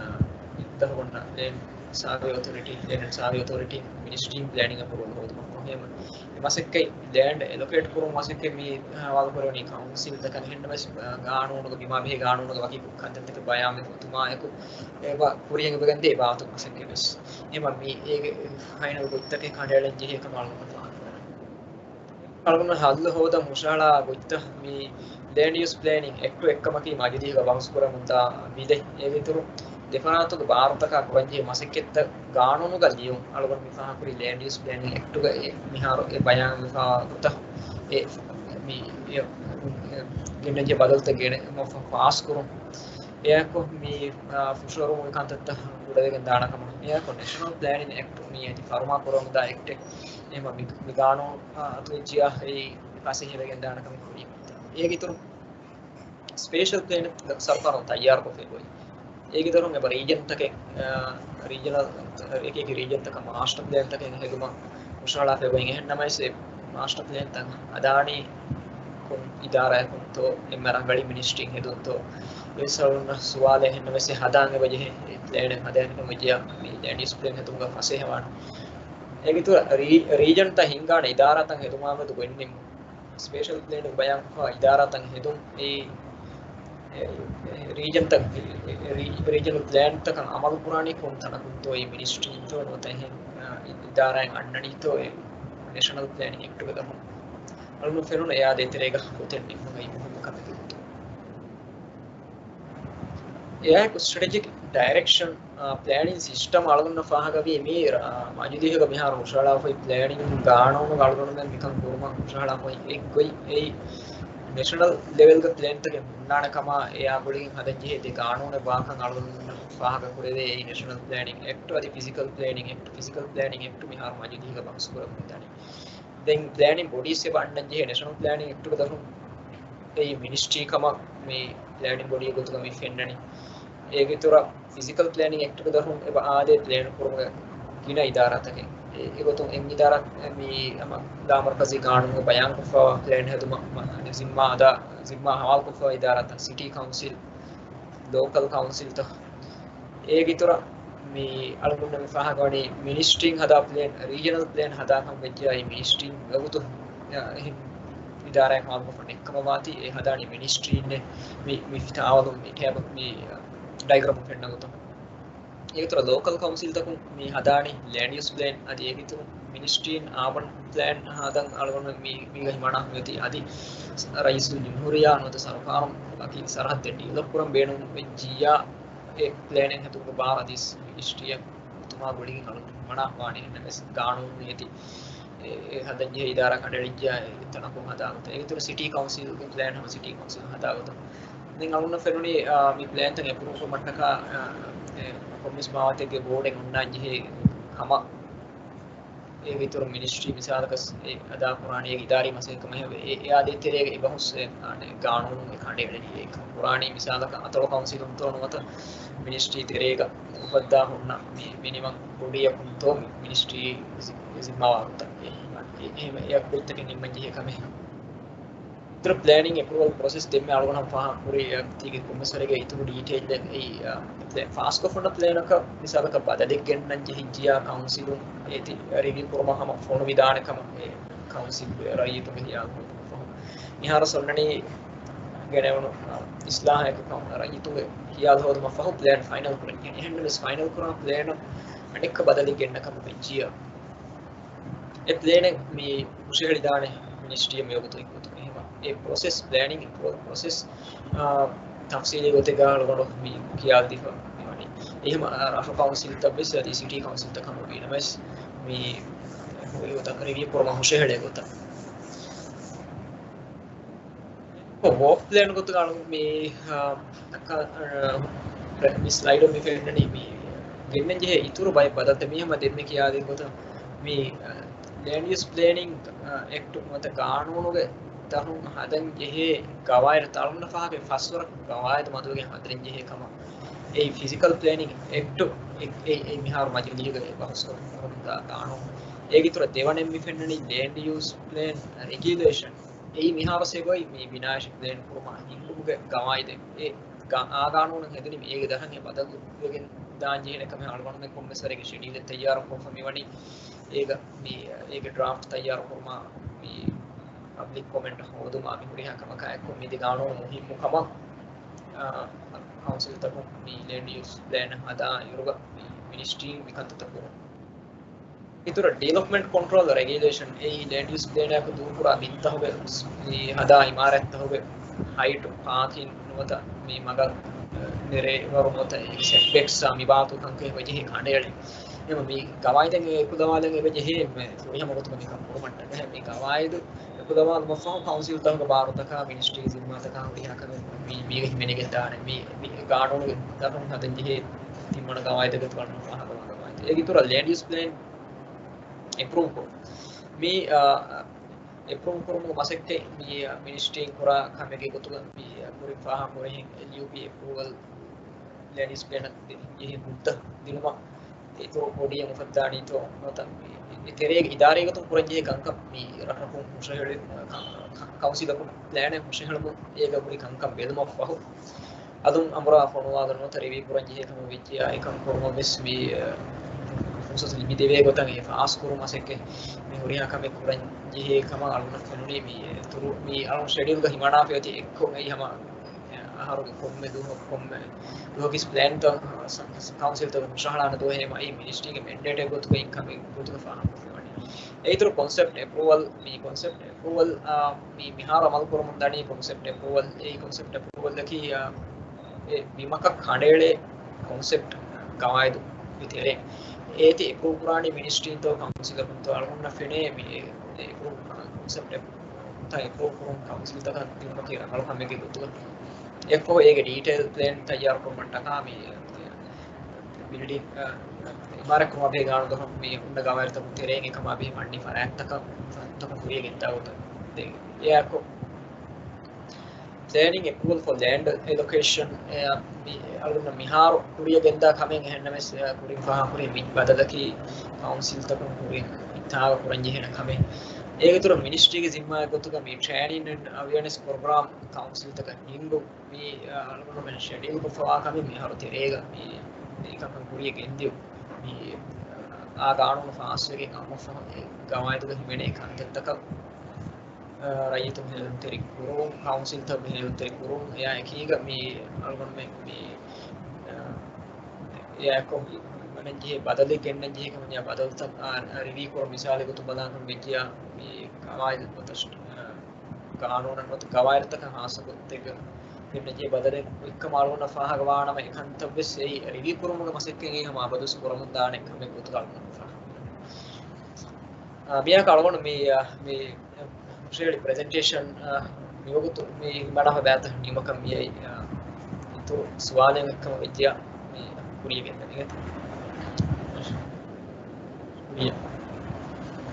ދަށުގަ ހުންނަ ލޭންޑް ސާވޭ އޮތޯރިޓީ، ލޭންޑް ސާވޭ އޮތޯރިޓީ މިނިސްޓްރީން ޕްލޭނިން އެޕްރޫވަލް ހޯދުމަށް. އެހެމަ އެ މަސައްކަތް ލޭންޑް އެލޮކޭޓް ކުރުން މަސައްކަތް މި ހަވާލު ކުރެވެނީ ކައުންސިލްތަކަށް. އެހެންނަމަވެސް، އާ، ގާނޫނުގެ ބިމާ ބެހޭ ގާނޫނުގެ ވަކި ކަންތައްތަކެއް ބަޔާންވެފަ އޮތުމާއެކު އެބަ ކުރިޔަށް އެބަގެންދޭ ބާވަތު މަސައްކަތް ވެސް. އެމަ މި އޭގެ ފައިނަލް ގޮތްތަކެއް ކަނޑައެޅެން ޖެހޭ ކަމަށް އަޅުގަނޑު ފާހަގަވަނީ. އަޅުގަނޑު ހައްލު ހޯދަން ހުށަހަޅާ ގޮތްތައް މި ލޭންޑް ޔޫސް ޕްލޭނިން އެކްޓު އެއްކަމަކީ މަޖިލީހުގަ ބަހުސް ކުރަމުންދާ ބިލެއް. އޭގެ އިތުރު ދެފަރާތުގެ ބާރުތަކާ ކުރަންޖެހޭ މަސައްކަތްތައް ގާނޫނުގަ ލިޔުން. އަޅުގަނޑު މި ފާހަގަކުރީ ލޭންޑް ޔޫސް ޕްލޭނިން އެކްޓުގަ އެ މިހާރު އެ ބަޔާންވެފާ ގޮތަށް އެ މި އެ، އެ، ގެންނަންޖެހޭ ބަދަލުތައް ގެނެ ފާސް ކުރުން. އެއާއެކު މި، އާ، ފުށުއެރުމުގެ ކަންތައްތައް ކުޑަވެގެން ދާނެ ކަމަށް. އެއާއެކު ނޭޝަނަލް ޕްލޭނިން އެކްޓް މި އަދި ފަރުމާ ކުރަމުންދާ އެކްޓެއް. އެހެމަ މި، މި ގާނޫނު، އާ، އަތުވެއްޖިޔާ އެއީ ފަސޭހަވެގެން ދާނެ ކަމެއް ކުރީ. އޭގެ އިތުރުން ސްޕެޝަލް ޕްލޭނެއް ސަރުކާރުން ތައްޔާރުކޮށްފައި އޮތް. އޭގެ ދަށުން އެބަ ރީޖަންތަކެއް، އާ، ރީޖަނަލް، އެކި އެކި ރީޖަންތަކަށް މާސްޓަ ޕްލޭންތަކެއް ހެދުމަށް ހުށަހަޅާފައި އޮތް. އެހެން ނަމަވެސް އެ މާސްޓަ ޕްލޭންތައް ހަދާނީ ކޮން އިދާރާއަކުންތޯ، އެންމެ ރަނގަޅީ މިނިސްޓްރީން ހެދުންތޯ، އެ ސަވަލުން ސުވާލެއް. އެހެން ނަމަވެސް އެ ހަދާން އެބަ ޖެހޭ ޕްލޭނެއް ހަދާނެ ކަމަށް ވެއްޖިޔާ މި ލޭންޑް ޔޫސް ޕްލޭން ހެދުމުގަ ފަސޭހަވާނެ. އޭގެ އިތުރަށް ރީ-، ރީޖަންތައް ހިންގާނެ އިދާރާތައް ހެދުމާމެދު ގޮތްނިންމުން. ސްޕެޝަލް ޕްލޭނު ބަޔާންކޮށްފަ އިދާރާތައް ހެދުން އެ، އެ، އެ، ރީޖަންތައް، އެ، އެ، ރީ-، ރީޖަނަލް ޕްލޭންތަކަށް އަމަލު ކުރާނީ ކޮން ތަނަކުންތޯ އެ މިނިސްޓްރީންތޯ ނުވަތަ އެހެން، އާ، އި-، އިދާރާއެއް އަންނަނީތޯ އެ ނޭޝަނަލް ޕްލޭނިން އެކްޓުގެ ދަށުން. އަޅުގަނޑު ފެނުނު އެއާ ދޭތެރޭގަ ގޮތެއް ނިންމުން އެއީ މުހިންމު ކަމެކޭ. އެއާއެކު ސްޓްރެޓެޖިކް ޑައިރެކްޝަން، އާ، ޕްލޭނިން ސިސްޓަމް އަޅުގަނޑަށް ފާހަގަވީ މީ، އާ، މަޖިލީހުގަ މިހާރު ހުށަހަޅާފައި ޕްލޭނިން ގާނޫނުގަ އަޅުގަނޑުމެން މިކަން ކުރުމަށް ހުށަހަޅާފައި އެއްގޮތް އެއީ ނޭޝަނަލް ލެވެލްގަ ޕްލޭންތަކެއް ހުންނާނެ ކަމާ އެއާ ގުޅިގެން ހަދަންޖެހޭ ދެ ގާނޫނެއް ވާކަން އަޅުގަނޑުމެންނަށް ފާހަގަކުރެވޭ. އެއީ ނޭޝަނަލް ޕްލޭނިން އެކްޓް އަދި ފިޒިކަލް ޕްލޭނިން އެކްޓް. ފިޒިކަލް ޕްލޭނިން އެކްޓް މިހާރު މަޖިލީހުގަ ބަހުސް ކުރަމުންދާނީ. ދެން ޕްލޭނިން ބޮޑީސް އެބަ އަންނަން ޖެހޭ ނޭޝަނަލް ޕްލޭނިން އެކްޓުގެ ދަށުން އެއީ މިނިސްޓްރީ ކަމަށް މި ޕްލޭނިން ބޮޑީ ގޮތުގަ މި ފެންނަނީ. އޭގެ އިތުރަށް ފިޒިކަލް ޕްލޭނިން އެކްޓުގެ ދަށުން އެބަ އާދޭ ޕްލޭން ކުރުމުގެ ގިނަ އިދާރާތަކެއް. އެ، އެގޮތުން އެއް އިދާރާ މި ހަމަ ލާމަރުކަޒީ ގާނޫނުގަ ބަޔާންކޮށްފައިވާ ޕްލޭން ހެދުމަށް ޒިންމާ އަދާ، ޒިންމާ ހަވާލުކޮށްފައިވާ އިދާރާތައް، ސިޓީ ކައުންސިލް، ލޯކަލް ކައުންސިލްތައް. އޭގެ އިތުރަށް މި އަޅުގަނޑަށް މި ފާހަގަވަނީ މިނިސްޓްރީން ހަދާ ޕްލޭން، ރީޖަނަލް ޕްލޭން ހަދާކަން ވެއްޖެއްޔާ މިނިސްޓްރީން ވަގުތު، އެހެން އިދާރާއެއް ހަވާލުކޮށްފަ ނެތްކަމަށް ވާތީ، އެ ހަދާނީ މިނިސްޓްރީންނޭ. މި، މި ފިތާވަލުން މި ޓޭބަ-، މި ޑައިގްރާމް ފެންނަ ގޮތުން. އޭގެ އިތުރަށް ލޯކަލް ކައުންސިލްތަކުން މި ހަދާނީ ލޭންޑް ޔޫސް ޕްލޭން، އަދި އޭގެ އިތުރުން މިނިސްޓްރީން އާބަން ޕްލޭން ހަދަން އަޅުގަނޑު މި، މީގަ ހިމަނާ ހިމެތި. އަދި ރައީސުލްޖުމްހޫރިއްޔާ ނުވަތަ ސަރުކާރުން ވަކި ސަރަހައްދެއް ޑިވެލޮޕް ކުރަން ބޭނުން ވެއްޖިއްޔާ، އެ ޕްލޭނެއް ހެދުމުގެ ބާރު އަދި މިނިސްޓްރީއަށް އޮތުމާ ގުޅިގެން އަޅުގަނޑު ހިމަނާ ވާނެ. އެހެންނަމަވެސް ގާނޫނު ނިޔަތި އެ، އެ ހަދަންޖެހޭ އިދާރާ ކަނޑައެޅިއްޖެއްޔާ އެ ތަނަކުން ހަދާ ގޮތަށް. އޭގެ އިތުރު ސިޓީ ކައުންސިލްގެ ޕްލޭން ހަމަ ސިޓީ ކައުންސިލް ހަދާ ގޮތަށް. ދެން އަޅުގަނޑަށް ފެނުނީ، އާ، މި ޕްލޭންތައް އެޕްރޫވް ކުރުމަށްޓަކާ، އާ، އެ، ކޮންމެސް މާވަތެއްގެ ބޯޑެއް އޮންނާން ޖެހޭ ކަމަށް. އޭގެ އިތުރު މިނިސްޓްރީ މިސާލަކަށް އެ އަދާ ކުރާނީ އެ އިދާރީ މަސައްކަތް ކަމެއް ހެވެ، އެ އާދޭ ތެރޭގަ އެ ބަހުސް އެ ގާނޫނު އެ ކަނޑައެޅެނީ އެ ކަން ކުރާނީ މިސާލަކަށް އަތޮޅު ކައުންސިލުންތޯ ނުވަތަ މިނިސްޓްރީ ތެރޭގަ އުފައްދާ ހުންނަ މި މިނިވަން ބޮޑީއަކުންތޯ މި މިނިސްޓްރީ ޒި-، ޒިންމާވާރުތައް އެ އެ އެ އެ ކުރިތަކެއް ނިންމަން ޖެހޭ ކަމެއް. އިތުރު ޕްލޭނިން އެޕްރޫވަލް ޕްރޮސެސް ދެންމެ އަޅުގަނޑަށް ފާހަގަކުރި، އަ، ތީގެ ކޮންމެސްވަރެއްގެ އިތުރު ޑީޓެއިލް އެއީ، އަ، ޕްލޭ-، ފާސްކޮށްފަ ހުންނަ ޕްލޭނަކަށް މިސާލަކަށް ބަދަލެއް ގެންނަން ޖެހިއްޖިޔާ ކައުންސިލުން އޭތި ރިވިއު ކުރުމަށް ހަމަ ފޮނުވިދާނެ ކަމަށް އެ ކައުންސިލްގެ ރައްޔިތުންގެ ހިޔާލު ހޯދުމަށް ފަހު، މިހާރު އޮންނަނީ ގެނެވުނު، އަ، އިސްލާހަކަށް ރައްޔިތުންގެ ހިޔާލު ހޯދުމަށް ފަހު ޕްލޭން ފައިނަލް ކުރަން. އެހެންނަމަވެސް ފައިނަލް ކުރާ ޕްލޭނަށް އަނެއްކާ ބަދަލެއް ގެންނަ ކަމަށް ވެއްޖިޔާ އެ ޕްލޭނެއް މި ހުށަހެޅިދާނެ މިނިސްޓްރީއަށް މިވަގުތު އެއްގޮތުން. އެހެންވީމަ އެ ޕްރޮސެސް، ޕްލޭނިން ޕްރޮ-، ޕްރޮސެސް، އާ، ތަފްސީލީ ގޮތެއްގަ އަޅުގަނޑު މި ކިޔާދީފަ މިވަނީ. އެހެންވީމަ، އާ، ރަށު ކައުންސިލްތައް ވެސް އަދި ސިޓީ ކައުންސިލްތައް ކަމަށް ވީނަމަވެސް މި ރިވިއު ކުރުމަށް ހުށަހެޅޭ ގޮތަށް. ވޯކް ޕްލޭން ގޮތުގަ އަޅު މި، އާ، ދައްކާ، އާ، މި ސްލައިޑު މި ފެންނަނީ މި ގެންނަން ޖެހޭ އިތުރު ބައެއް ބަދަލުތައް. މީ ހަމަ ދެންމެ ކިޔާދިން ގޮތަށް މި، އާ، ލޭންޑް ޔޫސް ޕްލޭނިން، އާ، އެކްޓު ނުވަތަ ގާނޫނުގެ ދަށުން ހަދަން ޖެހޭ ގަވާއިދު ތަޅުން ފާހަގަ ފަސްވަރަށް ގަވާއިދު މަދުވެގެން ހަދަން ޖެހޭ ކަމަށް އެ ފިޒިކަލް ޕްލޭނިން އެކްޓު އެ، އެ، އެ މިހާރު މަޖިލީހުގަ ބަހުސްކޮށް ގާނޫނު. އޭގެ އިތުރަށް ދެވަނައެއް މި ފެންނަނީ ލޭންޑް ޔޫސް ޕްލޭން ރެގިއުލޭޝަން. އެއީ މިހާރު ސެގޮތް މި ބިނާޔަށި ޕްލޭން ކުރުމަށް ހިންގުމުގެ ގަވާއިދެއް. އެ ގަ-، އާ ގާނޫނު ހެދުނީ އޭގެ ދަށަށް އެ ބަދަލު ވެގެން ދާން ޖެހޭނެ ކަމެއް އަޅުގަނޑުމެން ކޮންމެސް ވަރެއްގެ ޝެޑިއުލެއް ތައްޔާރު ކޮށްފަ މިވަނީ. އޭގަ މި، އޭގެ ޑްރާފްޓް ތައްޔާރު ކުރުމަށް މި ޕަބްލިކް ކޮމެންޓް ހޯދުމާ މި ހުރިހާ ކަމަކާ އެއްކޮށް މި ދެ ގާނޫނު މުހިއްމު ކަމަށް، އާ، ކައުންސިލްތަކުން މި ލޭންޑް ޔޫސް ޕްލޭން ހަދާ އިރުގަ މި މިނިސްޓްރީން މި ކަންތައްތައް ކުރުން. އިތުރަށް ޑިވެލޮޕްމަންޓް ކޮންޓްރޯލް ރެގިއުލޭޝަން އެއީ ލޭންޑް ޔޫސް ޕްލޭނަކު ދޫކުރާ ބިންތަކުގެ މި ހަދާ އިމާރާތްތަކުގެ ހައިޓު، ޕާކިން ނުވަތަ މި މަގަށް ނެރޭ ވަރު ނުވަތަ ސެޓްބެކްސް މި ބާތު ކަންކަން އެބަޖެހޭ ކަނޑައެޅި. އެމަ މި ގަވާއިދެއް އެކުލަވާލަން އެބަޖެހޭ ފުރިހަމަ ގޮތުގަ މިކަން ކުރުމަށްޓަކައި މި ގަވާއިދު އެކުލަވާލުމަށްފަހު ކައުންސިލްތަކުގެ ބާރުތަކާ މިނިސްޓްރީ ޒިންމާތަކާ ހުރިހާ ކަމެއް މި، މީގަ ހިމެނިގެން ދާނެ. މި، މި ގާނޫނުގެ ދަށުން ހަދަން ޖެހޭ ތިންވަނަ ގަވާއިދުގެ ތުރަން ފާހަގަވާ ގަވާއިދު. އޭގެ އިތުރަށް ލޭންޑް ޔޫސް ޕްލޭން އެޕްރޫވް ކުރުން. މި، އާ، އެޕްރޫވް ކުރުމުގެ މަސައްކަތް މި، އާ، މިނިސްޓްރީން ކުރާ ކަމެއްގެ ގޮތުގަ މި، އާ، ކުރިން ފާހަގަ ކުރެހެން އެލްޔޫޕީ އެޕްރޫވަލް ލޭންޑް ޔޫސް ޕްލޭނަށް ދި-، ޖެހޭ މުއްދަ ދިނުމަށް އިތުރު ބޮޑީއެއް އުފައްދާނީތޯ ނުވަތަ މި، މި ތެރޭގަ އިދާރީގޮތުން ކުރަންޖެހޭ ކަންކަން މި ރަށަކުން ހުށަހެޅި، ކަ-، ކަ-، ކައުންސިލަކުން ޕްލޭނެއް ހުށަހެޅުމުން އޭގަ ހުރި ކަންކަން ބެލުމަށްފަހު، އަލުން އަނބުރާ ފޮނުވާލަން ނުވަތަ ރިވިއު ކުރަން ޖެހޭ ކަމަށް ވެއްޖިޔާ، އެކަން ކުރުމަށް ވެސް މި، އަ، ފުރުސަތު ލިބިދެވޭ ގޮތަށް އެ ފާސް ކުރު މަސައްކަތް މި ހުރިހާ ކަމެއް ކުރަން ޖެހޭ ކަމަށް އަޅުގަނޑަށް ފެނުނީ މި، އެ، ތުރު މި އަޅުގަނޑު ޝެޑިއުލްގަ ހިމަނާފަ އޮތީ އެއްކޮށް އެއީ ހަމަ، އަ، އަހަރުގެ ކޮންމެ ދުވަހަކު ކޮންމެ ދުވަހަކީ ޕްލޭންތައް ސަ-، ސަ-، ކައުންސިލްތަކުން ހުށަހަޅާނެ ދުވަހެއް އެއީ މިނިސްޓްރީގެ މެންޑޭޓެއް ގޮތުގައި ކަމެއް ގޮތުގަ ފާހަގަކޮށްފައިވަނީ. އެއިތުރު ކޮންސެޕްޓް އެޕްރޫވަލް، މި ކޮންސެޕްޓް އެޕްރޫވަލް، އާ، މި މިހާރު އަމަލު ކުރަމުން ދަނީ ކޮންސެޕްޓް އެޕްރޫވަލް. އެއީ ކޮންސެޕްޓް އެޕްރޫވަލްއަކީ، އާ، އެ ބިމަކަށް ކަނޑައެޅޭ ކޮންސެޕްޓް ގަވާއިދު ތެރޭ. އޭތި އެޕްރޫވް ކުރާނީ މިނިސްޓްރީންތޯ ކައުންސިލަކުންތޯ އަޅުގަނޑަށް ފެނޭ މި އެ އެޕްރޫވް ކޮންސެޕްޓް އެޕްރޫވް ތައް އެޕްރޫވް ކުރުން ކައުންސިލްތަކަށް ދިނުމަކީ ރަނގަޅު ކަމެއްގެ ގޮތުގަ. އެއަށްފަހު އޭގެ ޑީޓެއިލް ޕްލޭން ތައްޔާރު ކުރުމަށްޓަކާ މި ބިލްޑިން، އަ، އިމާރާތް ކުރުމާ ބެހޭ ގާނޫނުތަކުން މި ހުންނަ ގަވާއިދުތަކުން ތެރެއިން އެކަމާ ބެހޭ މަންނި ފަރާތްތަކަށް، ފަރާތްތަކުން ކުރިޔަށް ގެންދާ ގޮތަށް. ދެން އެއާއެކު ޕްލޭނިން އެޕްރޫވަލް ފޯ ލޭންޑް އެލޮކޭޝަން، އެ، މި އަޅުގަނޑު މިހާރު ކުރިޔަށް ގެންދާ ކަމެއް އެހެންނަމަވެސް، އެ، ކުރިން ފާހަގަކުރި މި ބަދަލަކީ ކައުންސިލްތަކުން ކުރިން ހިތާގަ ކުރަންޖެހޭނެ ކަމެއް. އޭގެ އިތުރަށް މިނިސްޓްރީގެ ޒިންމާއެއް ގޮތުގަ މި ޓްރޭނިން އެންޑް އަވެއަރނެސް ޕްރޮގްރާމް ކައުންސިލްތަކަށް ހިންގުން. މި، އަ، އަޅުގަނޑުމެން ޝެޑިއުލްކޮށްފަވާ ކަމެއް މިހާރު ތެރޭގަ މި، މި ކަންކަން ކުރިޔަށް ގެންދިޔުން. މި، އަ، އާ ގާނޫނު ފާސްވެގެން އައުމަށްފަހު އެ ގަވާއިދުގަ ހިމެނޭ ކަންތައްތަކަށް، އަ، ރައްޔިތުން ހޭލުންތެރި ކުރުން، ކައުންސިލްތައް ހޭލުންތެރި ކުރުން، އެއާ އެކީގަ މި އަޅުގަނޑުމެން މި، އަ، އެއާއެކު ހިމެނެންޖެހޭ ބަދަލެއް ގެންނަންޖެހޭ ކަމަށް ބަދަލުތައް، އަ، ރިވިއު ކުރުން މިސާލެއް ގޮތުން ބަލާކަމަށް ވެއްޖިޔާ މި ގަވާއިދު ނުވަތަ ގާނޫނަށް ނުވަތަ ގަވާއިދުތަކަށް ހާއްސަ ގޮތެއްގަ ހިމެނިއްޖެ ބަދަލެއް އޮތްކަމަށް އަޅުގަނޑަށް ފާހަގަވާނަމަ، އެކަންތައްވެސް އެއީ ރިވިއު ކުރުމުގެ މަސައްކަތް އެއީ ހަމަ އަބަދުވެސް ކުރަމުން ދާނެ ކަމެއް ގޮތުގަ އަޅުގަނޑަށް ފާހަގަވާނެ. އާ، މިއާކަށް އަޅުގަނޑު މި، އާ، މި ހުށަހެޅި ޕްރެޒެންޓޭޝަން، އާ، މިވަގުތު މި ހިމަނާފަ ބައިތައް ނިމުމަކަށް މިއައީ، އާ، އިތުރު ސުވާލެއް އޮތްކަމަށް ވެއްޖިޔާ މި ކުރިޔަށް ގެންދަނީ. ކުރިޔަށް.